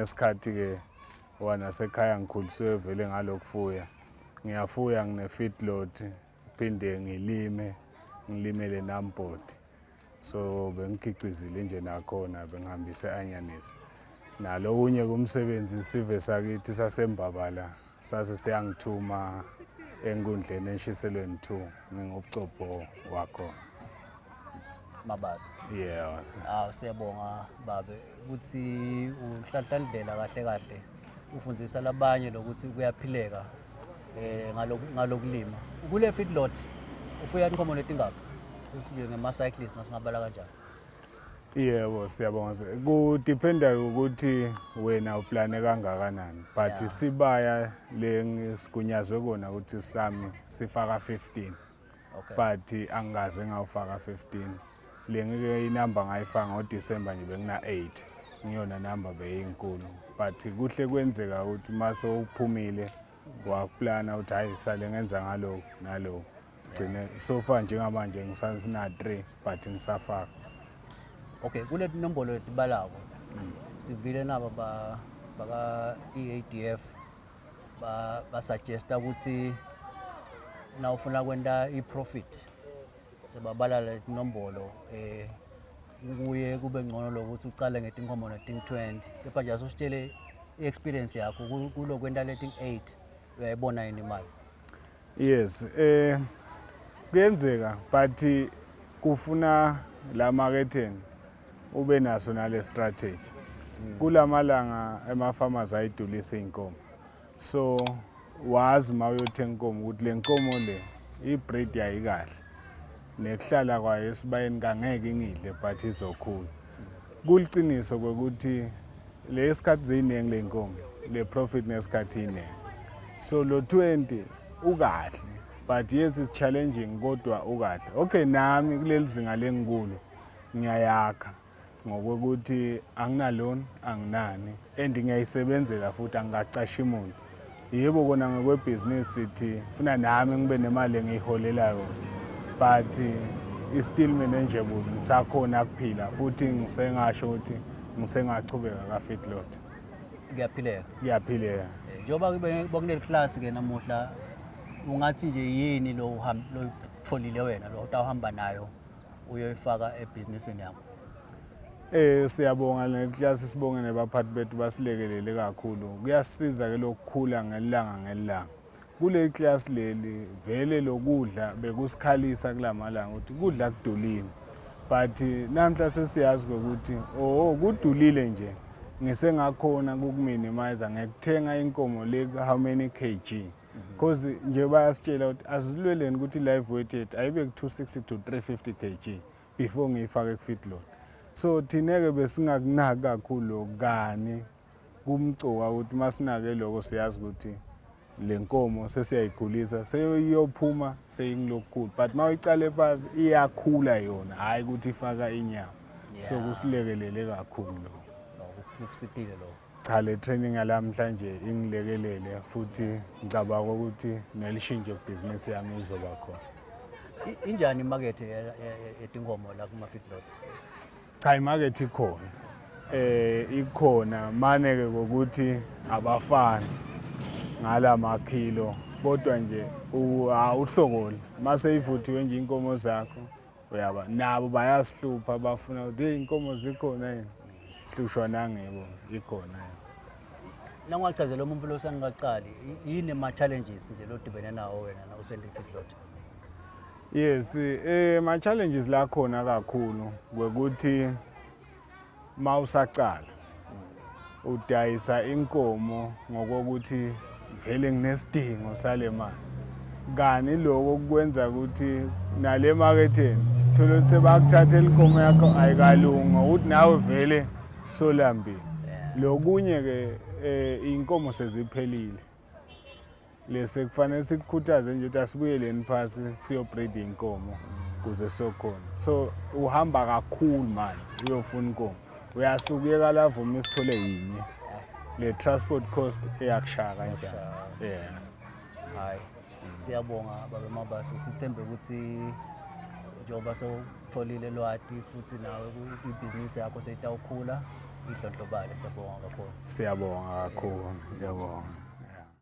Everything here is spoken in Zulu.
Esikhathi-ke wanasekhaya ngikhuliswe vele ngalokufuya. Ngiyafuya, ngine-feedlot, phinde ngilime, ngilimele nambhodi. So bengikhicizile nje nakhona, bengihambise anyanisi. Nalokunye kumsebenzi sive sakithi saseMbabala sase siyangithuma enkundleni eNshiselweni 2, ngingubucopho wakhona. Mabaso. Yeah. Hawu, siyabonga babe ukuthi uhlahlandlela kahle kahle, ufundisa labanye lokuthi kuyaphileka ngalokulima. Kule feedlot ufuya inkomo letingaphi? Sesije ngema cyclist nasingabala kanjani? Yebo, siyabonga. Kudependa ukuthi wena uplane kangakanani, but sibaya le sigunyazwe kona ukuthi sami sifaka 15. But angikaze ngawufaka 15. Le ngike inamba ngayifaka ngoDecember nje, bengina 8. Ngiyona number beyinkulu. But kuhle kwenzeka ukuthi mase uphumile wakuplana ukuthi hayi, sale ngenza ngalokhu nalokhu. Gcine so far njengamanje ngisasina 3, but ngisafaka. Okay, kule nombolo letibalako. Sivile naba ba baka EADF ba suggesta ukuthi na ufuna kwenta i-profit, sebabala leti nombolo, kuye kube ngcono lokuthi ucale ngetinkomo leting 20, kepha nje asusitshele i-experience yakho kulokwenta leting 8, uyayibona yini imali? Yes, kuyenzeka, but kufuna la marketing ube naso nale strategy. Kulamalanga ema-farmers ayidulisa inkomo. So wazi uma uyothenga inkomo ukuthi le nkomo le i-breed yayikahle. Nekuhlala kwayo esibayeni kangeke ingidle, but izokhula. Kuliciniso kwekuthi lesikhathi ziningi le nkomo, le profit nesikhathi iningi. So lo 20 ukahle, but yes, it's challenging, kodwa ukahle. Okay, nami kuleli zinga lengikulo ngiyayakha ngokuthi angina-loan, anginani, and ngiyayisebenzela futhi angingacashi muntu. Yebo, kona ngokwebhizinisi sithi funa nami ngibe nemali engiyiholelayo, but is still manageable, ngisakhona kuphila futhi ngisengasho ukuthi ngisengachubeka ka-feedlot. Kuyaphileka. Kuyaphileka. Njengoba kube bokuneli class ke namuhla, ungathi nje yini lo lo wena lo utawuhamba nayo uyoyifaka ebhizinisini yakho? Siyabonga neclass, sibonge nebaphathi bethu, basilekelele kakhulu. Kuyasisiza ke lokukhula ngelanga ngelanga. Kule class leli vele lokudla bekusikhalisa kulamalanga ukuthi kudla kudulile. But namhla sesiyazi ukuthi oh, kudulile nje, ngisengakhona ukuminimize ngekuthenga inkomo le how many kg. Because nje bayasitshela ukuthi asilweleni ukuthi live weight yethu ayibe ku 260 to 350 kg before ngiyifake ku-feedlot. So thina-ke besingakunaki kakhulu, kani kumcoka ukuthi masinake lokho, siyazi ukuthi le nkomo sesiyayikhulisa, seyiyophuma seyingilokukhulu, but uma uyicale phasi iyakhula yona, hhayi ukuthi ifaka inyama. So kusilekelele kakhulu lokho. No, kukusitile lokho. Cha, le training yalamhlanje ingilekelele futhi ngicabanga ukuthi nelishintsho kubhizinisi yami lizoba khona. Injani imakethe yetinkomo la kuma-feedlot? Cha, imakethe ikhona, ikhona mane ke ngokuthi abafani ngala makhilo, kodwa nje awuhlokoli mase ivuthiwe nje inkomo zakho, uyaba nabo bayasihlupha, bafuna ukuthi hey, inkomo zikhona yini, sihlushwa nangebo, ikhona yini. Nangingachazela umuntu lo sangingacali, yini ama-challenges nje lodibene nawo wena na usenda i-feedlot? Yes, ma challenges la khona kakhulu kwekuthi mawusacala udayisa inkomo ngokokuthi vele nginesidingo sale mali, kani lokho kwenza ukuthi nale maketheni thola ukuthi sebakuthathela inkomo yakho ayikalungi ngokuthi nawe vele solambile. Lokunye ke, inkomo seziphelile, lese kufanele sikukhuthaze nje ukuthi asibuyeleni phasi siyobreed inkomo kuze sokhona. So uhamba kakhulu manje uyofuna inkomo, uyasuka uye kaLavuma, isithole yinye, le transport cost eyakushaya kanjani, yeah. Hayi, siyabonga babe Mabaso, sithembe ukuthi njengoba sowutholile lwati futhi nawe ibhizinisi yakho seyitawukhula. idlondlobale. Siyabonga kakhulu. Siyabonga kakhulu, ngiyabonga.